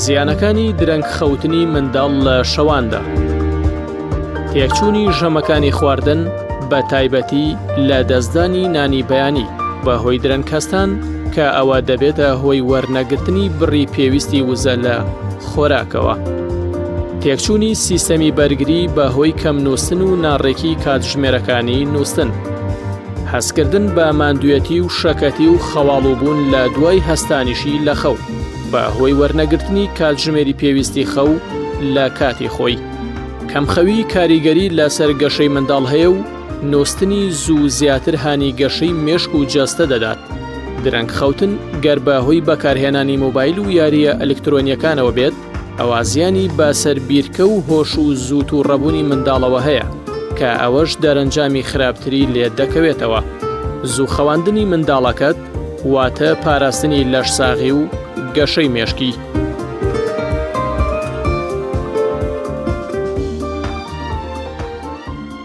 زیانەکانی درەنگ خەوتنی منداڵ لە شەواندا. تێکچوونی ژەمەکانی خواردن بە تایبەتی لە دەستدانی نانی بەیانی بە هۆی درەنگ هەستان کە ئەوە دەبێتە هۆی وەرنەگرتنی بڕی پێویستی وزە لە خۆراکەوە. تێکچوونی سیستەمی بەرگری بە هۆی کەم نووستن و ناڕێکی کاتژمێرەکانی نووستن. هەستکردن بە ماندوێتی و شەکەتی و خەواڵووبوون لە دوای هەستانیشی لە خەو بە هۆی وەرنەگرتنی کاتژمێری پێویستی خەو لە کاتی خۆی. کەمخەوی کاریگەری لەسەر گەشەی منداڵ هەیە و نووستنی زوو زیاتر هانی گەشەی مێشک و جەستە دەدات. درەنگ خەوتن گەر بە هۆی بەکارهێنانی مۆبایل و یارییە ئەلکترۆنییەکانەوە بێت، ئەوا زیانی بە سەر بیرکە و هۆش و زوو تووڕەبوونی منداڵەوە هەیە، کە ئەوەش دەرەنجامی خراپتری لێ دەکەوێتەوە. زوو خەواندنی منداڵەکەت واتە پاراستنی لەشساغی و گەشەی مێشکی.